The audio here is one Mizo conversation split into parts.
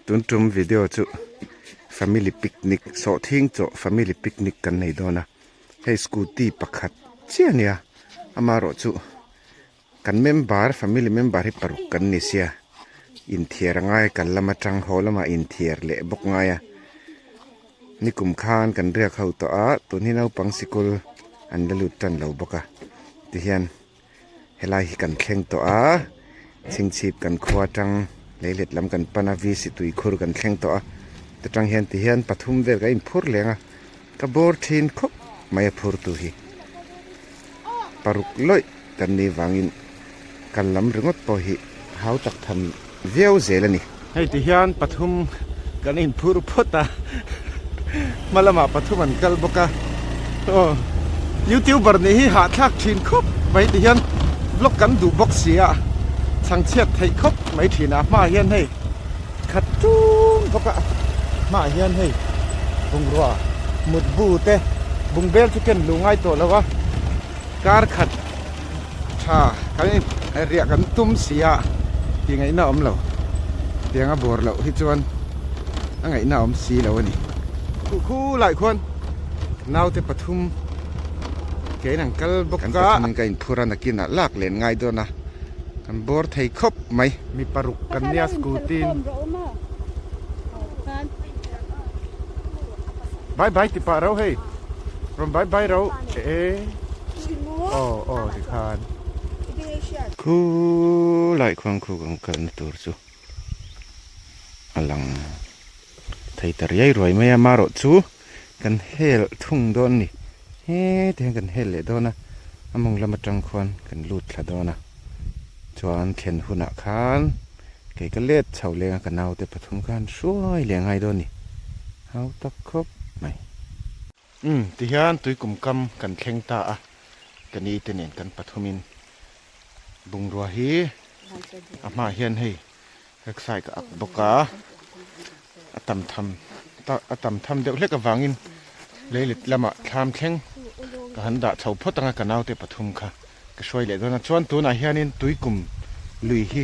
Tun tum video chu family picnic sawhthing chaw family picnic kan nei dawn a hei scooty pakhat chiah a nia amaherawh chu kan member family member hi paruk kan ni sia inthiar a ngai kal lam atang haw lamah inthiar leh bawk ngai a nikum khan kan riak ho tawh a tun hi naupang sikul an la lut tan lo bawk a tihian. Helai hi kan thleng tawh a, chhingchhip kan khua atang leilet lam kan pan a VC tuikhur kan thleng tawh a ta tang hian ti hian pathum vel ka inphur leng a ka bawr thin khawp mai a phur tu hi paruk lawih kan nih vangin kal lam ringawt pawh hi hau tak tham viau zel a ni. Hei ti hian pathum kan inphur phawt a, hma lamah pathum an kal bawk a, aw youtuber nih hi hahthlak thin khawp mai ti hian vlog kan duh bawk si a, chhangchhiat theih khawp mai thin a, hmaah hian hei khat tum bawk a, hmaah hian hei bungrua mutbu te bungbel chu ken luh ngai tawh lo a, kar khat. Tha kan in riah kan tum si a tih ngaihna a awm lo tiang a bawr loh hi chuan a ngaihna a awm si lo a ni. Khuh khulai khuan naute pathum ke in an kal bawk a. Kan pathumin ka inphur a nakinah lak len ngai dawn a kan bawr thei khawp mai. Mi paruk kan nia scooty in. Bye bye ti pah rau hei. Rawn bye bye rau e. Aw aw tikhan. Khu lai khuang khu kan kalna tur chu a lang thei ta riai ruai mai a marawh chu kan hel thung dawn a ni. Heti hian kan hel leh dawn a, a mawng lam atang khuan kan lut thla dawn a. Chuan thlen hunah khan kei ka let chho leng a ka naute pathum khan hruai leh ngai dawn a ni. Hau tak khawp mai. Umm tihian tuikum kam kan thleng ta a, ka ni te nen kan pathumin bungrua hi a hmaah hian hei rickshaw ka ak bawk a, a tam tham a tam tham deuh hlek avangin leilet lamah thlam thleng ka han dah chho phawt ang a ka naute pathum kha ka hruai leh dawn a chuan tunah hianin tuikum lui hi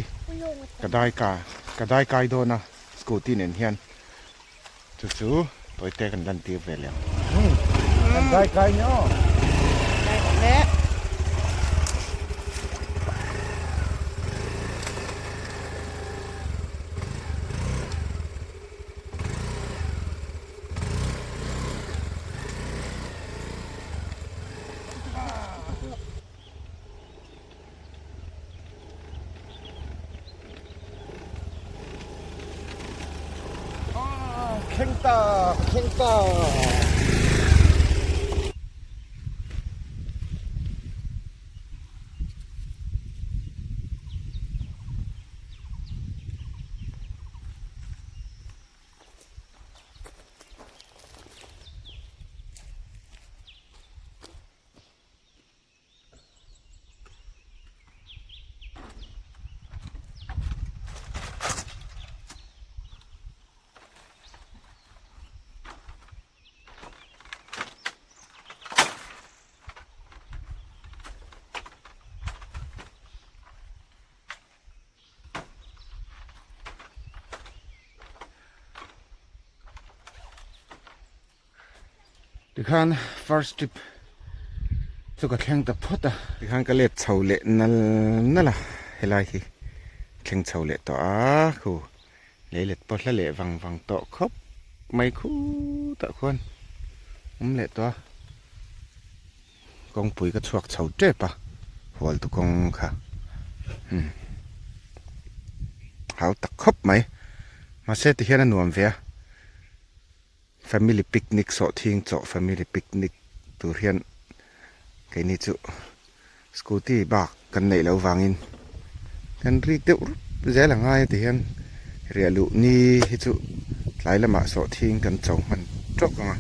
ka dai ka ka dai kai dawn a scooty nen hian. Chu chu tawite kan lan tir ve leh ang. Kan dai kai nia aw. Dai rawh le. Thleng ta thleng ta. Tikhan first trip chu ka thleng ta phawt a tikhan ka let chho leh nal nal a helai hi thleng chho leh tawh a khu leilet pawh hla leh vang vang tawh khawp mai khutah khuan awm leh tawh a kawngpui ka chhuak chho tep a hual tu kawng kha umm hau tak khawp mai mahse tihian a nuam ve a. Family picnic sawhthing chaw family picnic tur hian keini chu scooty bak kan neih loh vangin kan rik deuh rup zel a ngai a ti hian riah luh ni hi chu tlai lamah sawhthing kan cho hman tawk ang a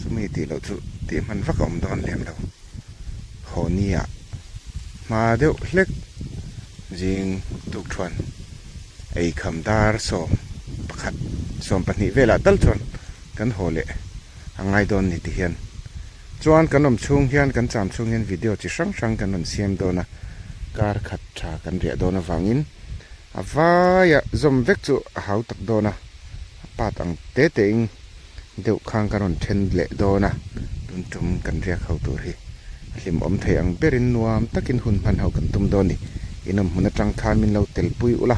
chumi tih loh chu tih hman vak a awm dawn lem lo haw ni ah hma deuh hlek zing tuk thuan. Ei kham dar 11, 12 velah tal chuan kan haw leh a ngai dawn ni ti hian. Chuan kan awm chhung hian kan cham chhung hian video chi hrang hrang kan rawn siam dawn a, kar khat tha kan riah dawn avangin A vaia zawm vek chu a hau tak dawn a, a part ang te te in deuh khan kan rawn then leh dawn a, tun tum kan riak ho tur hi a hlimawm thei ang berin nuam takin hun hman ho kan tum dawn a ni. Inawm hmun atang khan min lo telpui ula,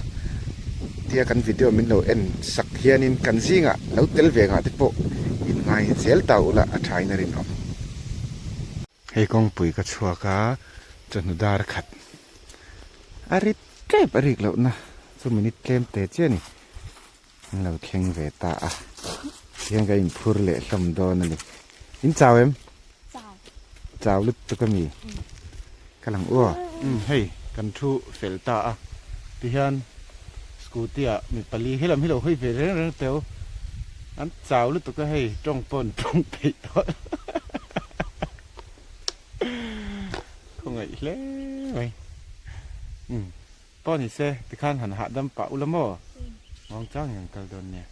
tia kan video min lo en sak hianin kan zingah lo tel ve ngah te pawh in ngai zel ta ula a thain a rinawm. Hei kawngpui ka chhuak a, chawhnu dar khat a rit tep a rik lohna chu minute tlem te chiah a ni. An lo thleng ve ta a, tihian ka inphur leh hlawm dawn a ni. In chau em? Chau. Chau lutuk a mi? Ka lang u a. Umm hei kan thu fel ta a, tihian scooty ah mi pali helam hi lo hawi ve reng reng teu. An chau lutuk a hei tawng pawh an tawng peih tawh. Khawngaih hle mai. Umm pawh ni se tikhan han hahdam pah ula maw? Muang chang in an kal dawn nia.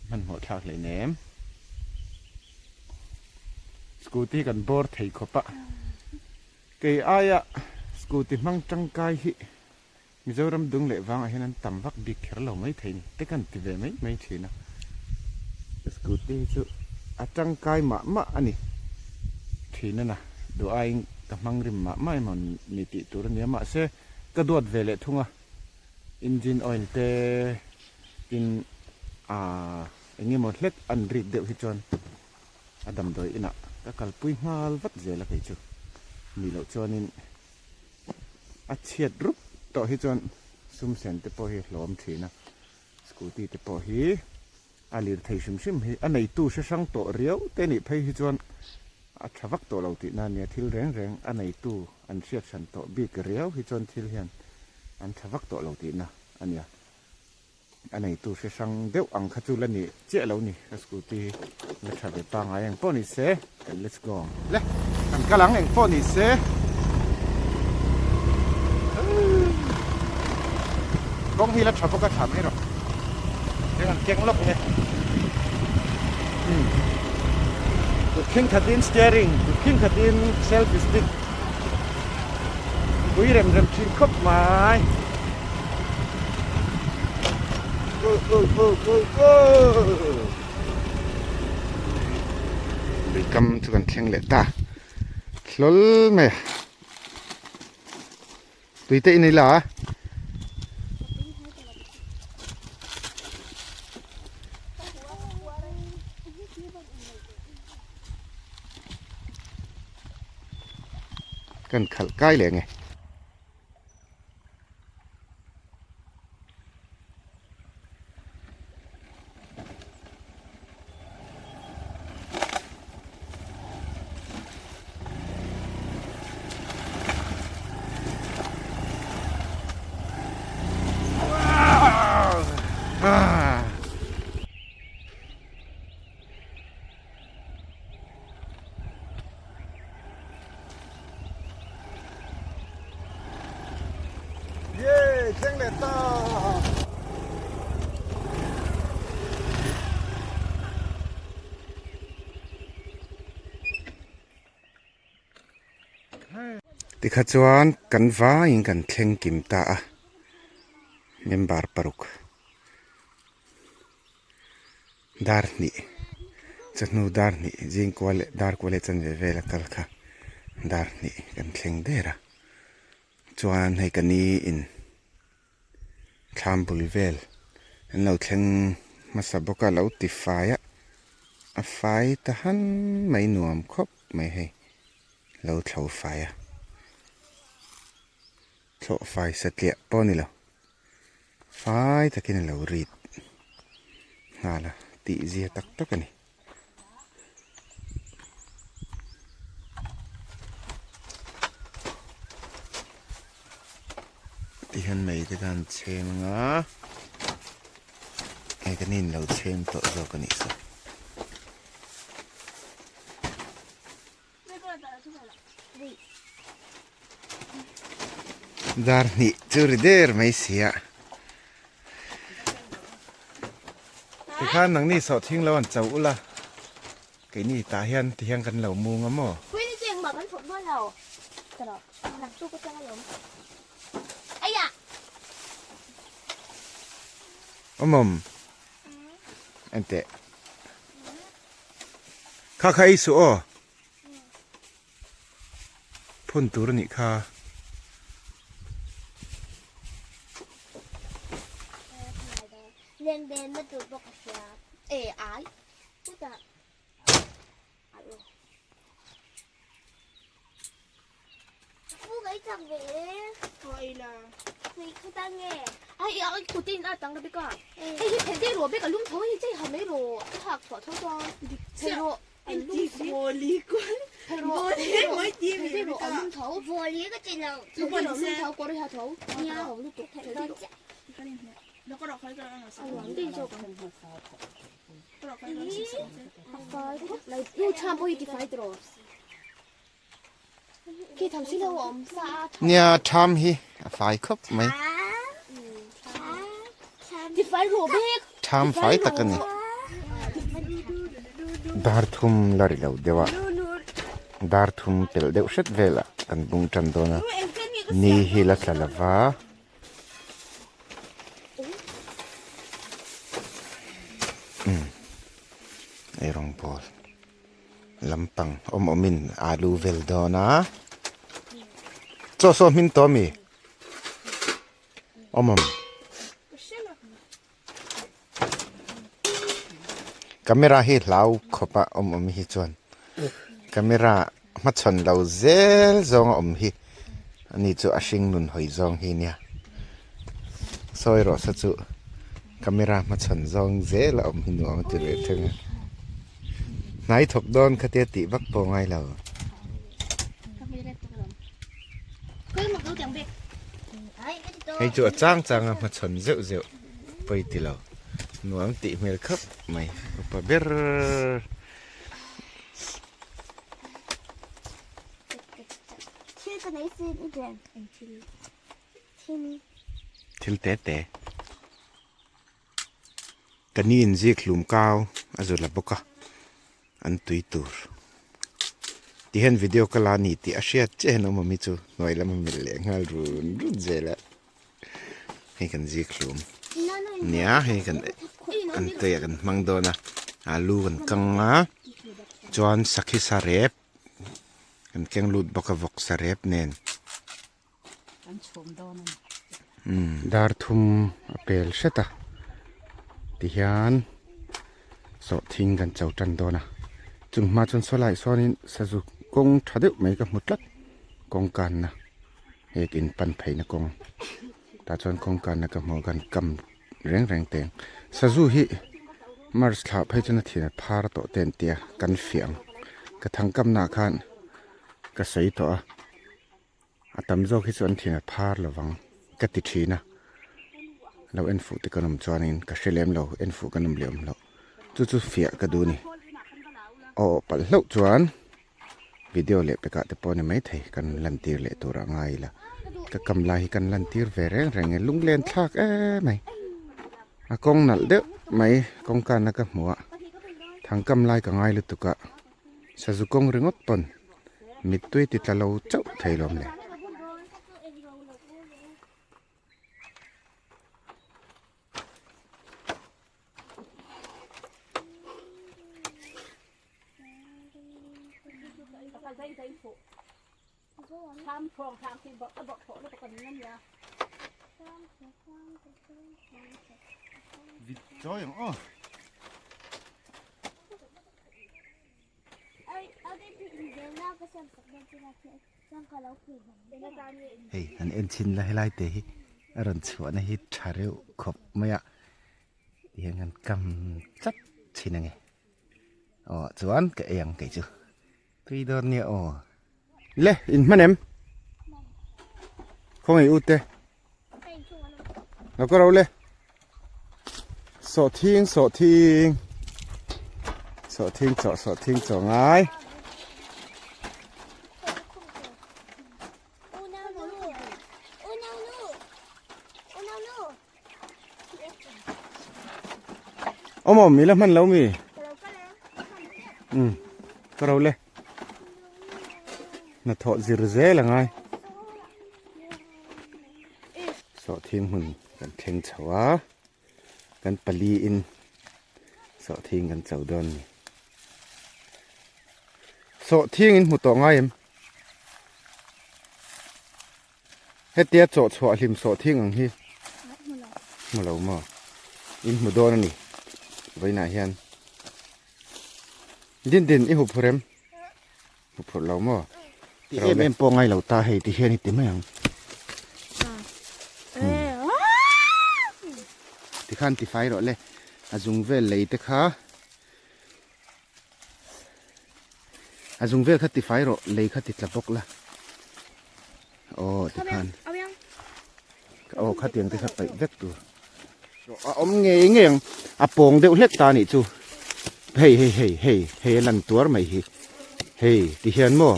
Hmanhmawh thlak hlei nem. Scooty kan bawr thei khawp a. Kei aia scooty hmang tangkai hi Mizoram dung leh vangah hian an tam vak bik kher lo mai thei ni te kan ti ve mai mai thin a. Scooty hi chu a tangkai mah mah a ni thin a na, duh aiin ka hmang rim mah mah emaw ni tih tur a nia mahse ka duat ve leh thung a, engine oil te tin aaa eng emaw hlek an rik deuh hi chuan a damdawi inah ka kalpui nghal vat zel a kei chu nih loh chuanin. A chhiat rup tawh hi chuan sum sen te pawh hi a hlawm thin a, scooty te pawh hi a lir thei hrim hrim hi a neitu hre hrang tawh riau te nih phei hi chuan a tha vak tawh lo tihna a nia, thil reng reng a neitu an hriat hran tawh bik riau hi chuan thil hian an tha vak tawh lo tihna a nia. A neitu hre hrang deuh ang kha chu la ni chiah lo ni ka scooty hi la tha ve pangai eng pawh ni se kan let's go ang le kan kal ang eng pawh ni se kawng hi la tha bawk a tha mai rawh eng an keng lawk nge kut khing khatin steering kut khing khatin selfie stick pui rem rem thin khawp mai. Go go go go go Lui kam chu kan thleng leh ta hlawl mai a tui te in ei la a kan khalh kai leh nge. Yay, thleng leh ta. Tikha chuan kan vaiin kan thleng kim ta a, member paruk. Dar hnih chawhnu dar hnih zing kual leh dar kual leh chanve vel a kal kha dar hnih kan thleng der a chuan hei ka ni in thlam bul vel an lo thleng hmasa bawk a lo ti fai a a fai ta han mai nuam khawp mai hei lo thlo fai a thlawh fai satliah pawh a ni lo. Fai takin a lo rit nghal a, tih zia tak tak a ni. Tihian mei te khan chhem anga hei kan in lo chhem tawh zawk a nih saw. Dar hnih chu ri der mai si a. Tikhan nangni sawhthing lo an cho ula keini tah hian tihian kan lo mung a maw? Awmawm enteh kha kha ei suh aw phun tur a nih kha. Nia tham hi a fai khawp mai. Tham fai tak a ni. Dar thum la ri lo deuh a, dar thum pelh deuh hret velah kan bung tan dawn a, ni hi la tla lova. Umm eirawng bawl lampang awm awmin alu vel dawn a chaw saw hmin tawh ami awm awm camera hi hlau khawp a awm awm hi chuan camera hmachhawn lo zel zawng a awm hi ani chu a hring nun hawi zawng hi nia sawi rawh se chu camera hmachhawn zawng zel a awm hi nuam a ti ve thung a hnai thawk dawn khatia tih vak pawh a ngai lo. Hei chu a chang chang a hmachhawn zeuh zeuh pawi ti lo nuam tih hmel khawp mai upa ber. Thil te te. Ka ni in zik hlum kau a zu la bawk a an tui tur. Ti hian video ka la ni tih a hriat chiah hian awm awm hi chu hnuai lam a melh leh nghal run run zel a. Hei kan zik hlum nia hei kan an tui ah kan hmang dawn a alu kan kang a chuan sakhi sarep kan keng lut bawk a vawk sarep nen. Dar thum a pel hret a tihian sawhthing kan cho tan dawn a chung hma chuan saw laiah sawnin sazu kawng tha deuh mai ka hmu tlat kawng kanna hei in pan pheina kawng tah chuan kawng kanna ka hmu a kan kam reng reng teng sazu hi march thla phei chuan a thian a phar tawh te an tia kan fiah ang ka thangkamnaah khan ka sawi tawh a. A tam zawk hi chu an thian a phar lovang ka ti thin a, lo en fuh te kan awm chuanin ka hre lem lo en fuh kan awm leh awm loh chu chu fiah ka duh a ni. Aw palh hlauh chuan video leh pekah te pawh a ni maithei kan lantir leh tur a ngai ila ka kam lai hi kan lantir ve reng reng e lunglen thlak em mai a kawng nalh deuh mai kawng kana ka hmuh a thangkam lai ka ngai lutuk a. Sazu kawng ringawt pawn mittui ti tla lo chauh thei lawm le. Vit chawi ang aw. Hei han en chhin la helai te hi a rawn chhuahna hi tha reuh khawp mai a tihian kan kam tlat thin a ni aw chuan ka ei ang kei chu tui dawn nia aw le in hman em khawngaih u te Lo ka ro le. Sawhthing sawhthing. Sawhthing chawh sawhthing chawh ngai. Awm awm ila hman lo mi. Um ka ro le. Hnathawh zir zel a ngai. Sawhthing hmun kan thleng chho a. Kan pali in sawhthing kan cho dawn a ni. Sawhthing in hmu tawh ngai em? Hetia chaw chhuah hlim sawhthing ang hi hmu lo maw? In hmu dawn a ni vawiinah hian. Din din i huphurh em? Huphurh lo maw? Ti em em pawh ngai lo ta hei ti hian i ti mai ang. Tikhan tifai rawh le a zung vel lei te kha. A zung vel kha tifai rawh lei kha ti tla bawk la. Aw tikhan. Aw khatiang te kha paih vek tur. A awm ngei ngei ang a pawng deuh hlek ta anih chu. Hei hei hei hei hei a lan tuar mai hi. Hei ti hian maw.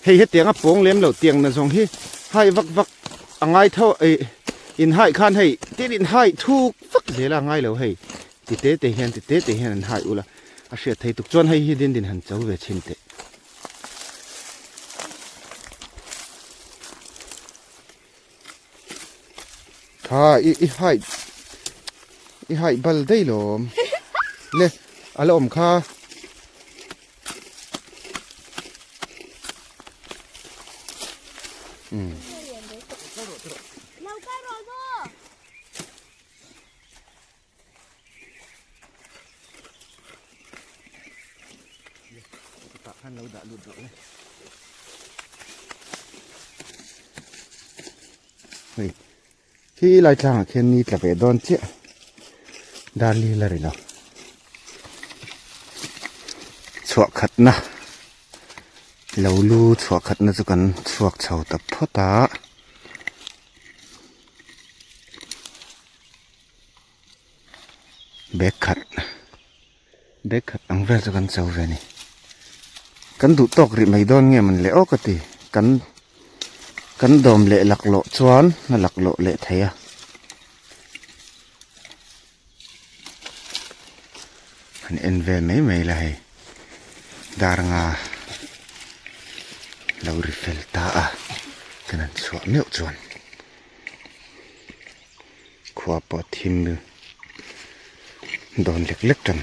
Hei hetiang a pawng lem lo tiang na zawng hi hai vak vak a ngai tho ei in hai khan hei tin in hai thuk vak zel a ngai lo hei. Ti te te hian ti te te hian an hai ula a hriat thei tuk chuan hei hi din din han cho ve chhin teh. Tha i i hai i hai bal daih lawm le a la awm kha. Um. Tah khan lo dah lut rawh le. Hei khi lai tlangah khian ni tla ve dawn chiah darli la ri lo. Chhuah khatna lo lu chhuah khatna chu kan chhuak chho ta phawt a. Bag khat bag khat ang vel chu kan cho ve a ni kan duh tawk rih mai dawn nge mawn le aw ka ti kan kan dawm leh laklawh chuan a laklawh leh thei a han en vel mai mai la hei dar nga lo ri fel ta a kan han chhuah meuh chuan. Khua pawh thim dawn lek lek tan.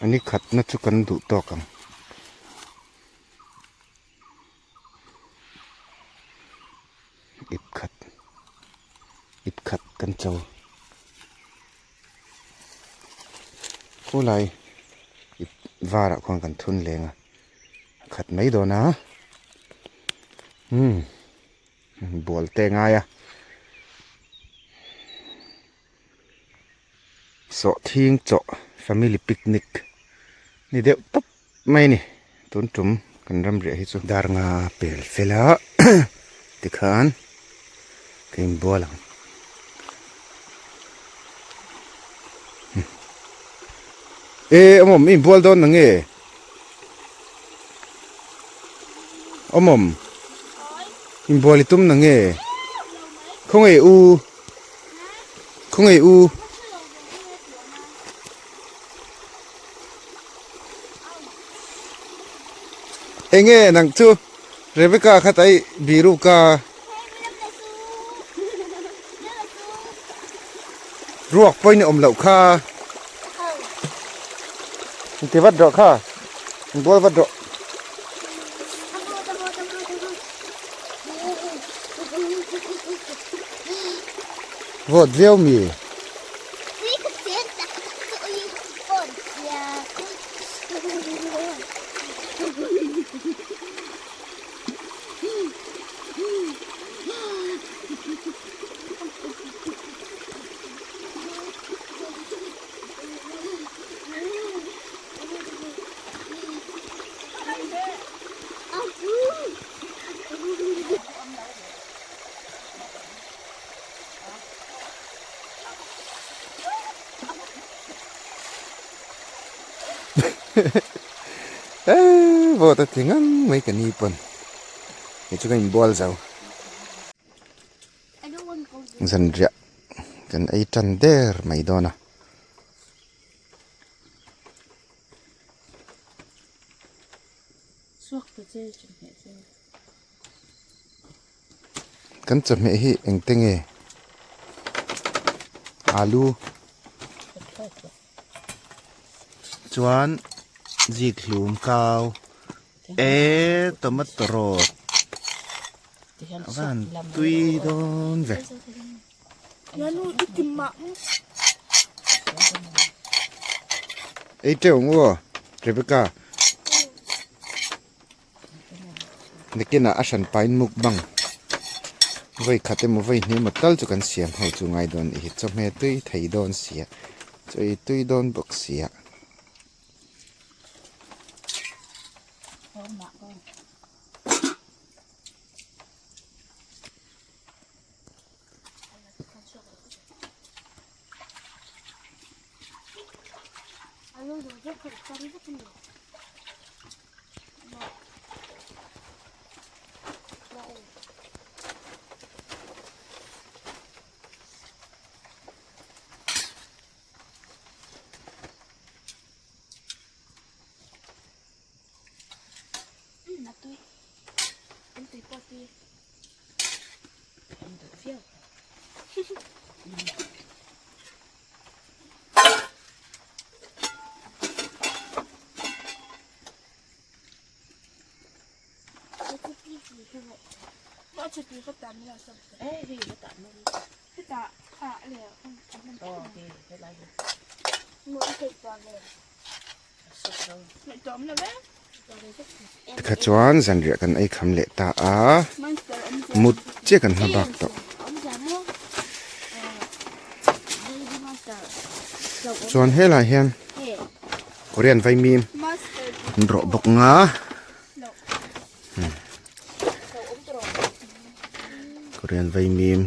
A ni khatna chu kan duh tawk ang. Ip khat ip khat kan cho. Khulai ip varah khuan kan thun leng a. A khat mai dawn a umm bual te ngai a sawhthing chawh family picnic ni deuh tawp mai a ni tun tum kan ram riah hi chu dar nga pel fel a tikhan ka inbual ang. E awmawm i inbual dawn na nge? Awmawm inbual i tum na nge? Khawnge u? Khawnge u? Enge nang chu Rebecca kha tai biruka Ruak pawhin a awm loh kha. Inti vat rawh kha. Inbual vat rawh. Vawt viau mi. Vawt a ti ngang mai ka ni pawn kei chu ka inbual zo zanriah kan ei tan der mai dawn a. Kan chawhmeh hi engte nge? Alu chuan zik hlum kau e tomato rawt a van tui dawn ve. Ei teuh ang u aw Rebecca. Nakinah a hran pain mukbang vawi khat emaw vawi hnih emaw tal chu kan siam ho chu ngai dawn a ni hi chawhmeh tui thei dawn sia chaw ei tui dawn bawk sia. Tikha chuan zanriah kan ei kham leh ta a, mut chiah kan hma bak tawh. Chuan helaiah hian Korean vaimim an rawh bawk nga Korean vaimim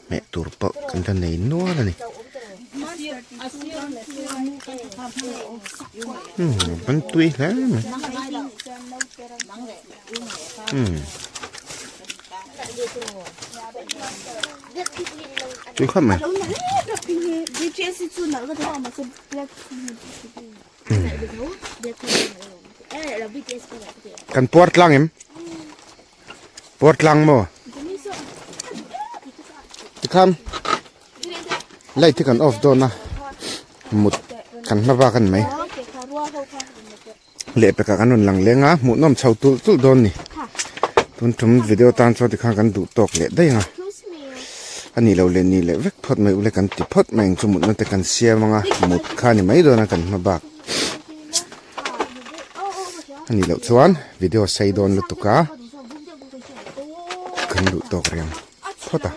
hmeh tur pawh kan la nei nual a ni. Umm an tui hle mai. Umm tui khawp mai. Kan puar tlang em? Puar tlang maw? Tikhan light hi kan off dawn a mut kan hma bak a ni mai. Lehpekah kan rawn lang leng a hmuhnawm chho tulh tulh dawn ni. Tun tum video tan chuan tikhan kan duh tawk leh daih ang a. A nih loh leh nih leh vek phawt mai ule kan ti phawt mai ang chu mutna te kan siam ang a mut kha a ni mai dawn a kan hma bak. A nih loh chuan video sei dawn lutuk a kan duh tawk reng phawt a.